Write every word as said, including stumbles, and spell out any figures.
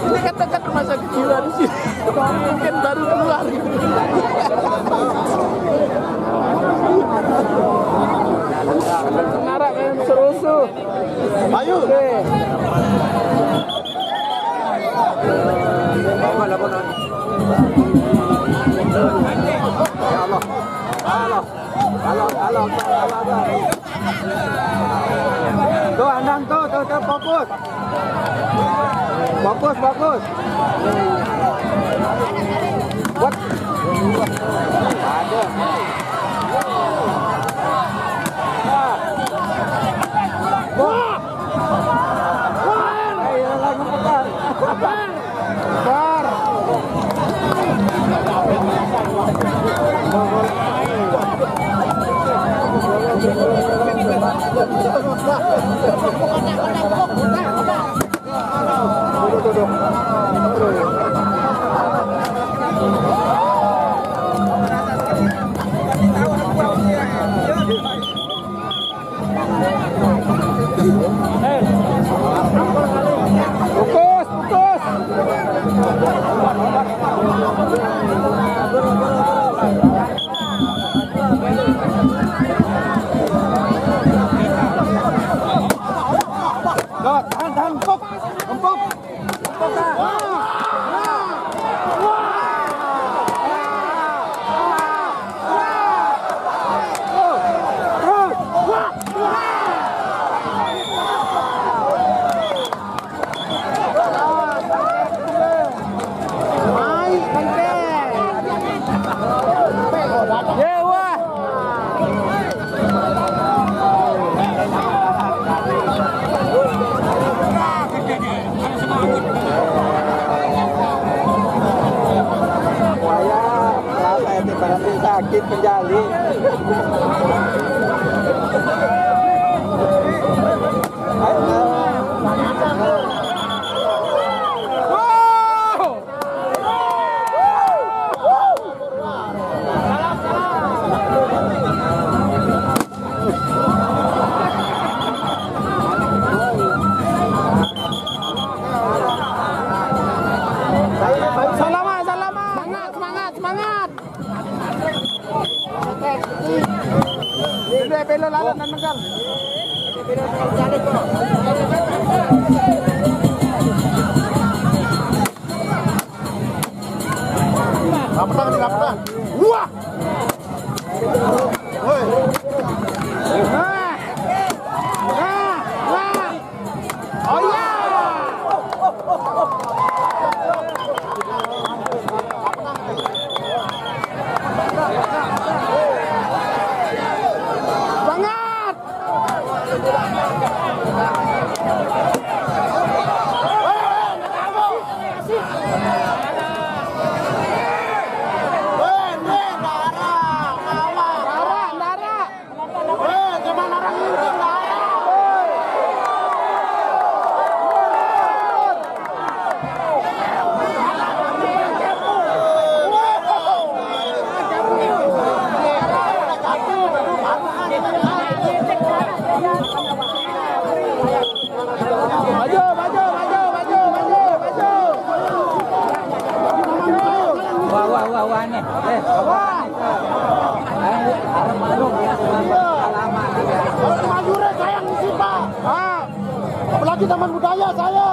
Ini kan dekat rumah sakit jiwa di sini. Mungkin baru keluar. Senarak main serusuh. Ayo. Oke. Ya Allah. Allah. Allah. Allah. Allah. Allah. Tuh, Andang, tuh, tuh, tuh, fokus. Fokus, fokus. What? Ada. Wah. Wah. Ayo, langsung putar. Putar. Bar. Fokus, fokus. Tahan, tahan, empuk, empuk. Saya rasa itu berarti sakit penjali. Salaman, salaman. Semangat, semangat, semangat. Ini pelo lalat nang nengkal. Rapetan nih, rapetan. Wah. Woi. Wah. Wah. Wah. Oh iya. Semangat. Maju, maju, maju, maju, maju, maju. Wah, wah, wah, wah, nih. Eh, wah. Orang Madura sayang di sini, Pak. Ah. Apalagi Taman Budaya saya.